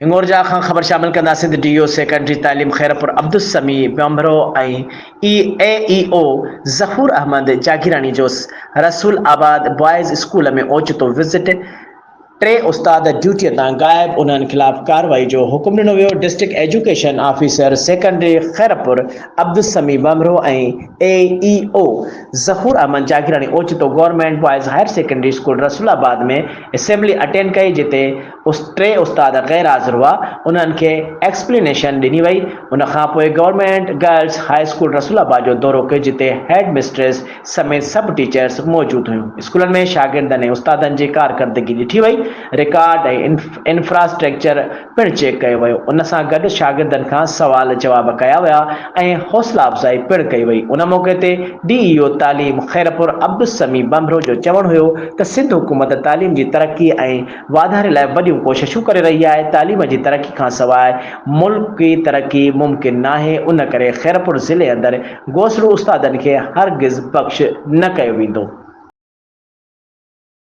هڱورجا کان خبر شامل ڪنداسين ته ڊي او سيڪنڊري تعليم خيرپور عبدالسميع ٻانڀرو ۽ اي اي اي او ظهور احمد جاگيراڻي جو رسول آباد بوائز اسڪول ۾ اوچتو وزٽ، ٽي استاد ڊيوٽي تان غائب، انهن خلاف ڪارروائي جو حڪم ڏنو ويو، district education officer secondary Khairpur Abdul Sami Bhanbhro ۽ A E O Zahoor Ahmed Jagirani اوچتو government boys higher secondary school Rasulabad ۾ assembly attend ڪئي جتي ٽي استاد غير حاضر هئا، انهن کي ايڪسپلينيشن ڏني وئي، ان کانپوء government girls high school Rasulabad جو دورو ڪيو جتي هيڊ مسٽريس سميت سڀ ٽيچرز موجود هيون، اسڪولن ۾ شاگردن ۽ استادن جي ڪارڪردگي ڏٺي وئي، رڪارڊ ۽ انفراسٽرڪچر پڻ چيڪ ڪيو ويو، ان سان گڏ شاگردن کان سوال جواب ڪيا ويا ۽ حوصلا افزائي پڻ ڪئي وئي، ان موقعي تي ڊي اي او تعليم خيرپور عبدالسميع ٻنڀرو جو چوڻ هيو ته سنڌ حڪومت تعليم جي ترقي ۽ واڌاري لاء وڏيون ڪوششون ڪري رهي آهي، تعليم جي ترقي کانسواء ملڪي ترقي ممڪن ناهي، ان ڪري خيرپور ضلعي اندر گوسڙو استادن کي هرگز بخش نه ڪيو ويندو.